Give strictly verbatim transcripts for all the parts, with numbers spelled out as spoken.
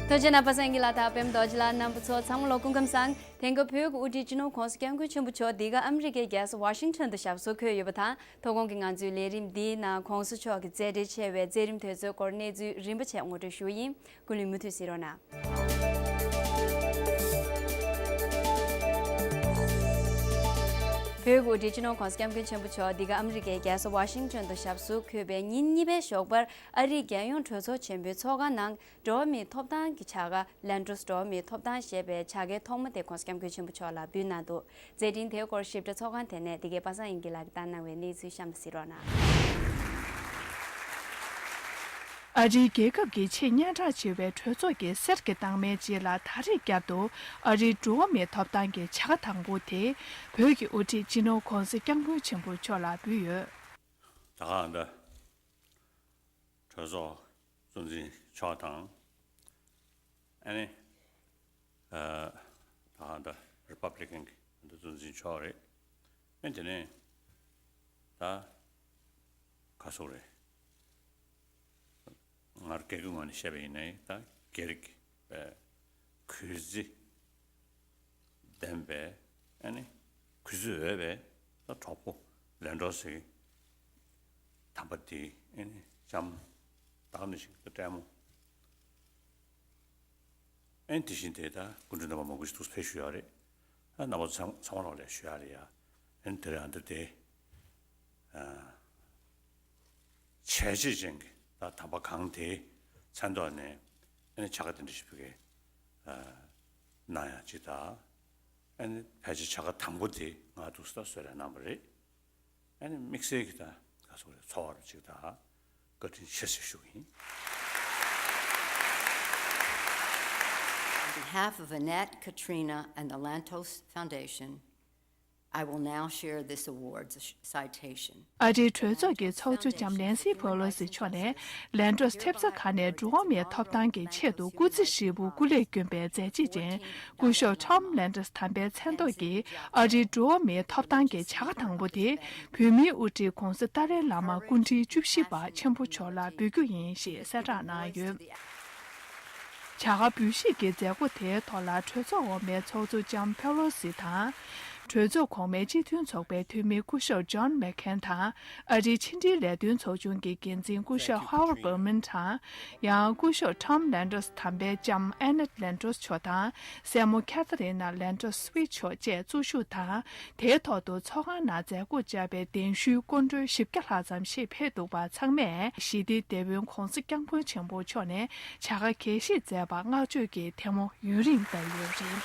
ཐུགས་རྗེ་གནང་པ་སངས་རྒྱས་ལགས་དང་པད་མ་རྡོ་རྗེ་ལགས། རྣམ་པ་ཚོ་ཚང་མ་ལ་སྐུ་ཁམས་བཟང་། དེང་སྐབས་བོད་ཀྱི་དབུ་ཁྲིད་སྤྱི་ནོར་༧གོང་ས་༧སྐྱབས་མགོན་ཆེན་པོ་མཆོག་འདི་ག་ཨ་མི་རི་ཀའི་རྒྱལ་ས་ཝ་ཤིང་ཊོན་དུ་ཞབས་སོར་འཁོད་ཡོད་པ་དང་། དོ་དགོང་གི་ང་ཚོའི་ལས་རིམ་འདིའི་ནང་༧གོང་ས་མཆོག་གི་མཛད་བྲེལ་ཆེ་བའི་མཛད་རིམ་དེ་ཚོའི་སྐོར་གནས་ཚུལ་རིམ་པ་བྱས་ངོ་སྤྲོད་ཞུ་གི་ཡིན། སྐུ་ལུས་མུ་མཐུད་གཟིགས་རོགས་གནང་། བོད་ཀྱི་དབུ་ཁྲིད་སྤྱི་ནོར་༧གོང་ས་༧སྐྱབས་མགོན་ཆེན་པོ་མཆོག་འདི་ག་ཨ་མི་རི་ཀའི་རྒྱལ་ས་ཝ་ཤིང་ཊོན་དུ་ཞབས་སོར་འཁོད་པའི་ཉིན་གཉིས་པའི་ཞོགས་པར་ཨ་རིའི་རྒྱལ་ཡོངས་གྲོས་ཚོགས་ཆེན་པོའི་ཚོགས་ཁང་ནང་འགྲོ་བ་མིའི་ཐོབ་ཐང་གི་བྱ་དགའ་ལན་ཀྲོས་འགྲོ་བ་མིའི་ཐོབ་ཐང་ཞེས་པའི་བྱ་དགའི་ཐོག་མ་དེ་༧གོང་ས་༧སྐྱབས་མགོན་ཆེན་པོ་མཆོག་ལ་འབུལ་གནང་འདུག་མཛད་འཕྲིན་དེའི་སྐོར་ཞིབ་ཕྲ་ཚོགས་ཁང་དེ་ནས་འདི་གའི་པ་སངས་དབྱངས་སྐྱིད་ལགས་ཀྱིས་བཏང་གནང་བའི་གནས་ཚུལ་གཤམ་ལ་གཟིགས་རོགས་གནང་། ཨ་རིའི་རྒྱལ་ཁབ་ཀྱི་ཆེས་སྙན་གྲགས་ཆེ་བའི་གྲོས་ཚོགས་ཀྱི་གསེར་གྱི་རྟགས་མའི་རྗེས་ལ་ད་རེས་བསྐྱར་དུ་ཨ་རིའི་འགྲོ་བ་མིའི་ཐོབ་ཐང་གི་བྱ་དགའ་དང་པོ་དེ་བོད་ཀྱི་དབུ་ཁྲིད་སྤྱི་ནོར་༧གོང་ས་༧སྐྱབས་མགོན་ཆེན་པོ་མཆོག་ལ་འབུལ་ཡོད། ད་ག་ད། གྲོས་ཚོགས་གཙོ་འཛིན་མཆོག་དང་། ཨ་ནི། ཨ། ད་ཧ་ད་རི་པབ་ལི་ཀན་གྱི་ད་གཙོ་འཛིན་མཆོག་རེད། ཨ་ནི་དེ་ནས་ད་ག་སོགས་རེད། ང་རྒྱལ་ཁབ་ངོས་ནས་བཤད་པ་ཡིན་ནའི་ད་སྒེར་གྱི་པའི་གུས་བརྩི་ལྡན་པའི་ཨ་ནི་གུས་བརྩི་འོས་པའི་ད་གྲོགས་པོ་ལན་ཀྲོས་ཀྱི་དམ་པ་དེ་ཨ་ནི་ལྕམ་བདག་ནི་ཞིག་ད་སྤྲད་མོ། ཨ་ནི་དེ་བཞིན་དེ་ད་སྐུ་མགྲོན་རྣམ་པ་མང་པོ་ཞིག་འདུག་ཕེབས་ཞུ་ཡག་རེད། ཨ་རྣམ་པ་ཚང་ཚང་མ་ལོག་ལས་ཞུ་ཡག་རེད་ཡ། ཨ་ནི་དེ་རེད། ཨ་འདི་དེ། ཨ། བྱས་རྗེས་ཅན་གྱི་ད་དམ་པ་གང་དེའི་མཚན་ཐོག་ནས་ཨ་ནི་བྱ་དགའ་དེ་འདྲ་ཞིག་ཕུལ་གི་ཨ། གནང་ཡག་ཅིག་དང་། ཨ་ནི་ཕལ་ཆེར་བྱ་དགའ་དང་པོ་དེ་ང་འདུག་སེ་ད་གསོལ་རས་གནང་བ་རེད། ཨ་ནི་དམིགས་བསལ་གྱི་ད་ག་སོགས་རེད། ཚོར་བ་ཅིག་དང་བཀའ་དྲིན་ཆེ་ཟེར་ཞུ་གི་ཡིན། On behalf of Annette, Katrina, and the Lantos Foundation, I will now share this award's citation. ཨ་རིའི་གྲོས་ཚོགས་ཀྱི་ཚོགས་གཙོ་ལྕམ་ནན་སི་ཕེ་ལོ་སི་མཆོག་ནས་ལན་ཀྲོས་ཐེབས་རྩ་ཁང་ནས་འགྲོ་བ་མིའི་ཐོབ་ཐང་གི་ཆེད་དུ་སྐུ་ཚེ་ཧྲིལ་པོ་སྐུ་ལས་བསྐྱོན་པའི་མཛད་རྗེས་ཅན་སྐུ་ཞབས་ཊོམ་ལན་ཀྲོས་དམ་པའི་མཚན་ཐོག་གིས་ཨ་རིའི་འགྲོ་བ་མིའི་ཐོབ་ཐང་གི་བྱ་དགའ་དང་པོ་དེ་བོད་མིའི་དབུ་ཁྲིད་༧གོང་ས་ཏཱ་ལའི་བླ་མ་སྐུ་ཕྲེང་བཅུ་བཞི་པ་ཆེན་པོ་མཆོག་ལ་འབུལ་རྒྱུ་ཡིན་ཞེས་གསལ་བསྒྲགས་གནང་ཡོད། བྱ་དགའ་འབུལ་བཞེས་ཀྱི་མཛད་སྒོ་དེའི་ཐོག་ལ་གྲོས་ཚོགས་འོག་མའི་ཚོགས་གཙོ་ལྕམ་ཕེ་ལོ་སི་དང་། གྲོས་ཚོགས་གོང་མའི་སྤྱི་མཐུན་ཚོགས་པའི་འཐུས་མི་སྐུ་ཞབས་ཇོན་མེག་ཁེན་དང་། ཨ་རིའི་ཕྱི་འབྲེལ་ལས་དོན་ཚོགས་ཆུང་གི་འགན་འཛིན་སྐུ་ཞབས་ཧ་ཝར་བྷར་མན་དང་། ཡང་སྐུ་ཞབས་ཊོམ་ལན་ཀྲོས་དམ་པའི་ལྕམ་ཨེ་ནེ་ལན་ཀྲོས་མཆོག་དང་། སྲས་མོ་ཁེ་ཐ་རི་ན་ལན་ཀྲོས་སུ་ཝིད་མཆོག་བཅས་གཙོ་བཞུགས་དང་། དེའི་ཐོག་ཏུ་ཚོགས་ཁང་ནང་མཛད་སྒོ་བཅར་བའི་གདན་ཞུའི་སྐུ་མགྲོན་བཞི་བརྒྱ་ལྷག་ཙམ་ཞིག་ཕེབས་འདུག་པ་ཚང་མས་ཞི་བདེའི་དེད་དཔོན་༧གོང་ས་༧སྐྱབས་མགོན་ཆེན་པོ་མཆོག་ནས་བྱ་དགའ་དགྱེས་བཞེས་མཛད་པར་བསྔགས་བརྗོད་ཀྱི་ཐལ་མོ་ཡུན་རིང་བརྡབས་ཡོད་པ་རེད།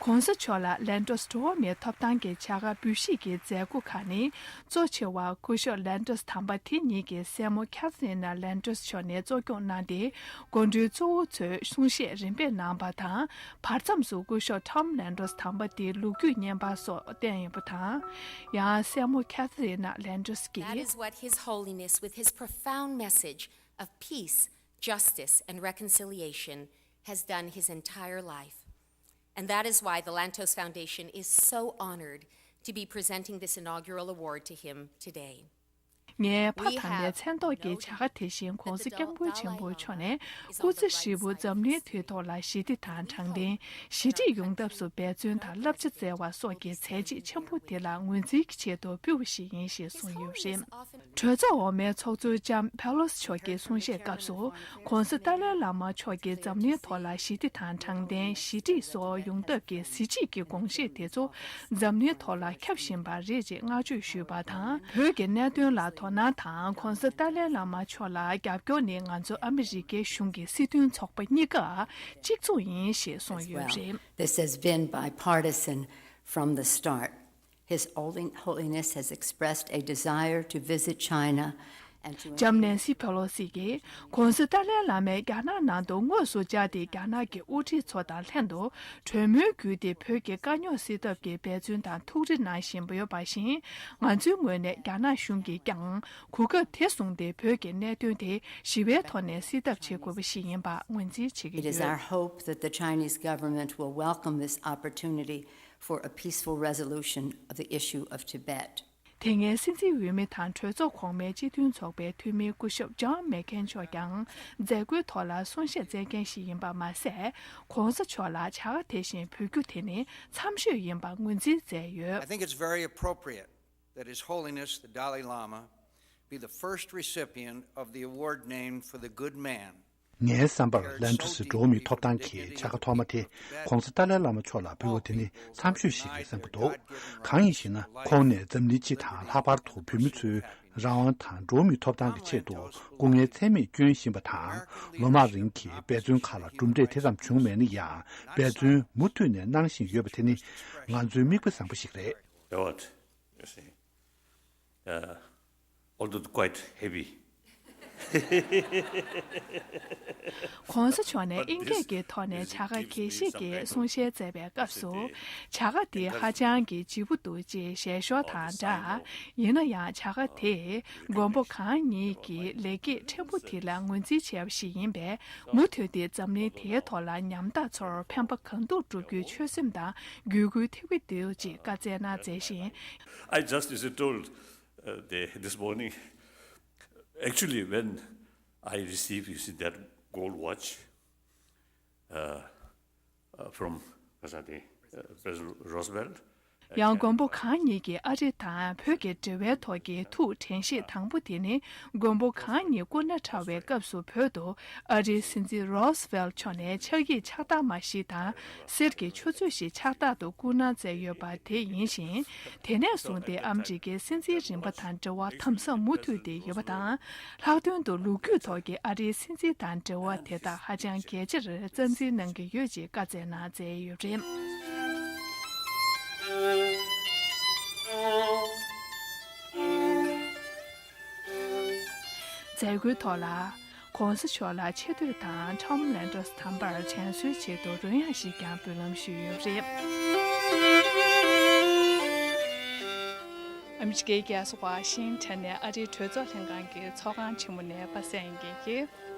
༧གོང་ས་མཆོག་ལ་ལན་ཀྲོས་འགྲོ་བ་མིའི་ཐོབ་ཐང་གི་བྱ་དགའ་འབུལ་བཞེས་ཀྱི་མཛད་སྒོ་ཁག་ནི། གཙོ་ཆེ་བ་སྐུ་ཞབས་ལན་ཀྲོས་དམ་པ་དེ་ཉིད་ཀྱི་སྲས་མོ་ཁེ་ཐ་རི་ན་ལན་ཀྲོས་མཆོག་ནས་གཙོ་སྐྱོང་གནང་སྟེ། སྐུ་མགྲོན་གཙོ་བོ་ཚོས་གསུང་བཤད་རིམ་པས་གནང་བ་དང་། བར་མཚམས་སུ་སྐུ་ཞབས་ཊོམ་ལན་ཀྲོས་དམ་པ་དེའི་ལོ་རྒྱུས་སྙན་པ་སོགས་བསྟན་ཡོད་པ་དང་། ཡང་སྲས་མོ་ཁེ་ཐ་རི་ན་ལན་ཀྲོས་ཀྱིས། That is what His Holiness, with his profound message of peace, justice, and reconciliation, has done his entire life. And that is why the Lantos Foundation is so honored to be presenting this inaugural award to him today. ངའི་ཕ་དམ་པའི་མཚན་ཐོག་གི་བྱ་དགའ་དེ་བཞིན་༧གོང་ས་༧སྐྱབས་མགོན་ཆེན་པོ་མཆོག་ནས་སྐུ་ཚེ་ཧྲིལ་པོ་འཛམ་གླིང་དུས་ཐོག་ལ་ཞི་བདེ་དང་དྲང་བདེན། ཞི་འགྲིག་ཡོང་ཐབས་སུ་འབད་བརྩོན་དང་བསླབ་བྱ་བསྩལ་བ་སོགས་ཀྱི་མཛད་རྗེས་ཆེན་པོ་དེ་ལ་ངོས་འཛིན་གྱི་ཆེད་དུ་ཕུལ་བ་ཞིག་ཡིན་ཞེས་གསུངས་ཡོད་པ་རེད། གྲོས་ཚོགས་འོག་མའི་ཚོགས་གཙོ་ལྕམ་ཕེ་ལོ་སི་མཆོག་གིས་གསུང་བཤད་སྐབས་སུ། ༧གོང་ས་ཏཱ་ལའི་བླ་མ་མཆོག་གིས་འཛམ་གླིང་ཐོག་ལ་ཞི་བདེ་དང་དྲང་བདེན། ཞི་འགྲིག་སོགས་ཡོང་ཐབས་ཀྱི་གཟི་བརྗིད་ཀྱི་དགོངས་བཞེད་དེ་ཚོ་འཛམ་གླིང་ཐོག་ལ་ཁྱབ་བཞིན་པ་རེད་ཅེས་བསྔགས་བརྗོད་ཞུས་པ་དང་། བོད་ཀྱི་གནད་དོན་ལ་དོ་སྣང་དང་༧གོང་ས་ཏཱ་ལའི་བླ་མ་མཆོག་ལ་རྒྱབ་སྐྱོར་ནི་ང་ཚོ་ཨ་མི་རི་ཀའི་གཞུང་གི་སྲིད་དོན་ཚོགས་པ་གཉིས་ཀ་གཅིག་མཚུངས་ཡིན་ཞེས་གསུངས་ཡོད་པ་རེད། This has been bipartisan from the start. His Holi- Holiness has expressed a desire to visit China and to ལྕམ་ནན་སི་ཕེ་ལོ་སི་ཡིས་༧གོང་ས་ཏཱ་ལའི་བླ་མས་རྒྱ་ནག་ནང་དུ་དངོས་སུ་བཅར་ཏེ་རྒྱ་ནག་གི་དབུ་ཁྲིད་ཚོ་དང་ལྷན་དུ་གྲོས་མོལ་བརྒྱུད་དེ་བོད་ཀྱི་དཀའ་རྙོག་སེལ་ཐབས་ཀྱི་འབད་བརྩོན་དང་ཐུགས་རེ་གནང་བཞིན་ཡོད་པ་བཞིན། ང་ཚོའི་ངོས་ནས་རྒྱ་ནག་གཞུང་གིས་ཀྱང་གོ་སྐབས་དེ་བཟུང་སྟེ་བོད་ཀྱི་གནད་དོན་དེ་ཞི་བའི་ཐོག་ནས་སེལ་ཐབས་བྱེད་དགོས་པ་ཞིག་ཡིན་པ་ངོས་འཛིན་བྱེད་ཀྱི་ཡོད། It is our hope that the Chinese government will welcome this opportunity for a peaceful resolution of the issue of Tibet. དེ་སྔའི་སྲིད་འཛིན་འོས་མི་དང་གྲོས་ཚོགས་གོང་མའི་སྤྱི་མཐུན་ཚོགས་པའི་འཐུས་མི་སྐུ་ཞབས་ཇོན་མེག་ཁེན་མཆོག་ཀྱང་མཛད་སྒོའི་ཐོག་ལ་གསུང་བཤད་སྩལ་མཁན་ཞིག་ཡིན་པ་མ་ཟད། ྋགོང་ས་མཆོག་ལ་བྱ་དགའ་དེ་བཞིན་ཕུལ་རྒྱུ་དེ་ནི་འཚམས་ཤོས་ཡིན་པ་ངོས་འཛིན་མཛད་ཡོད། I think it's very appropriate that His Holiness the Dalai Lama be the first recipient of the award named for the good man. ངའི་བསམ་པར་ལན་ཀྲུ་སི་འགྲོ་བ་མིའི་ཐོབ་ཐང་གི་བྱ་དགའ་ཐོག་མ་དེ་ྋགོང་ས་ཏཱ་ལའི་བླ་མ་མཆོག་ལ་ཕུལ་བ་དེ་ནི་འཚམས་ཤོས་ཤིག་རེད་བསམ་གྱི་འདུག་གང་ཡིན་ཞེ་ན། ཁོང་ནས་འཛམ་གླིང་སྤྱི་དང་ལྷག་པར་དུ་བོད་མི་ཚོའི་རང་དབང་དང་འགྲོ་བ་མིའི་ཐོབ་ཐང་གི་ཆེད་དུ་སྐུ་ངལ་ཚད་མེད་བསྐྱོན་བཞིན་པ་དང་། ལོ་མང་རིང་གི་འབད་བརྩོན་ཁག་ལ་གྲུབ་འབྲས་དེ་ཙམ་བྱུང་མེད་ན་ཡང་། འབད་བརྩོན་མུ་མཐུད་ནས་གནང་བཞིན་ཡོད་པ་དེ་ནི་ང་ཚོའི་མིག་དཔེ་བཟང་པོ་ཞིག་རེད། Award, you see, uh, although quite heavy. ྋགོང་ས་མཆོག་ནས་དབྱིན་སྐད་ཀྱི་ཐོག་ནས་བྱ་དགའ་དགེ་བཤེས་ཀྱི་གསུང་བཤད་མཛད་པའི་སྐབས་སུ། བྱ་དགའ་འདི་ཧ་ཅང་གི་ལྗིད་པོ་འདུག་ཅེས་ཞལ་ཤོར་དང་སྦྲགས། ཡིན་ན་ཡང་། བྱ་དགའ་དེས་མགོན་པོ་གང་ཉིད་ཀྱི་ལེགས་སྐྱེས་ཕྲན་བུ་དེ་ལ་ངོས་འཛིན་བྱས་པ་ཞིག་ཡིན་པས། མུ་མཐུད་དེ་འཛམ་གླིང་དེའི་ཐོག་ལ་ཉམ་ཐག་ཚོར་ཕན་པ་གང་ཐུབ་བསྒྲུབ་རྒྱུའི་ཆོད་སེམས་དང་བརྒྱུད་སྐུལ་ཐེབས་ཀྱི་འདུག་ཅེས་བཀའ་སྩལ་གནང་མཛད་ཅིང་། I just, you see, told, uh, the, this morning, actually, when I received, you see, that gold watch, uh, uh, from, what's that, uh, President Roosevelt. ཡང་མགོན་པོ་གང་ཉིད་ཀྱིས་ཨ་རི་དང་བོད་ཀྱི་འབྲེལ་བའི་ཐོག་གི་ཐུགས་དྲན་ཤེས་དང་པོ་དེ་ནི། མགོན་པོ་གང་ཉིད་སྐུ་ན་ཕྲ་བའི་སྐབས་སུ་བོད་དུ་ཨ་རིའི་སྲིད་འཛིན་རོ་སི་ཝེལ་མཆོག་ནས་ཕྱག་ཡིག་ཕྱག་རྟགས་མ་ཞིག་དང་། གསེར་གྱི་ཆུ་ཚོད་ཞིག་ཕྱག་རྟགས་དུ་བསྐུར་གནང་མཛད་ཡོད་པ་དེ་ཡིན་ཞིང་། དེ་ནས་བཟུང་སྟེ་ཨ་མི་རི་ཀའི་སྲིད་འཛིན་རིམ་པ་དང་འབྲེལ་བ་དམ་ཟབ་མུ་མཐུད་དེ་ཡོད་པ་དང་། ལྷག་དོན་དུ་ལོ་རྒྱུས་ཐོག་གི་ཨ་རིའི་སྲིད་འཛིན་དང་འབྲེལ་བ་དེ་དག་ཧ་ཅང་གལ་ཆེར་རྩ་འཛིན་གནང་གི་ཡོད་ཅེས་བཀའ་སྩལ་གནང་མཛད་ཡོད་པ་རེད། མཛད་སྒོའི་ཐོག་ལ། ྋགོང་ས་མཆོག་ལ་ཆེ་བསྟོད་དང་ཊོམ་ལན་ཌོས་དམ་པར་དྲན་གསོའི་ཆེད་དུ་རོལ་དབྱངས་ཤིག་ཀྱང་འབུལ་ལམ་ཞུས་ཡོད་པ་རེད། ཨ་མི་རི་ཀའི་རྒྱལ་ས་ཝ་ཤིང་ཊོན་ནས་ཨ་རིའི་གྲོས་ཚོགས་ལྷན་ཁང་གི་ཚོགས་ཁང་ཆེན་མོ་ནས་པ་སངས་དགེ་བཤེས།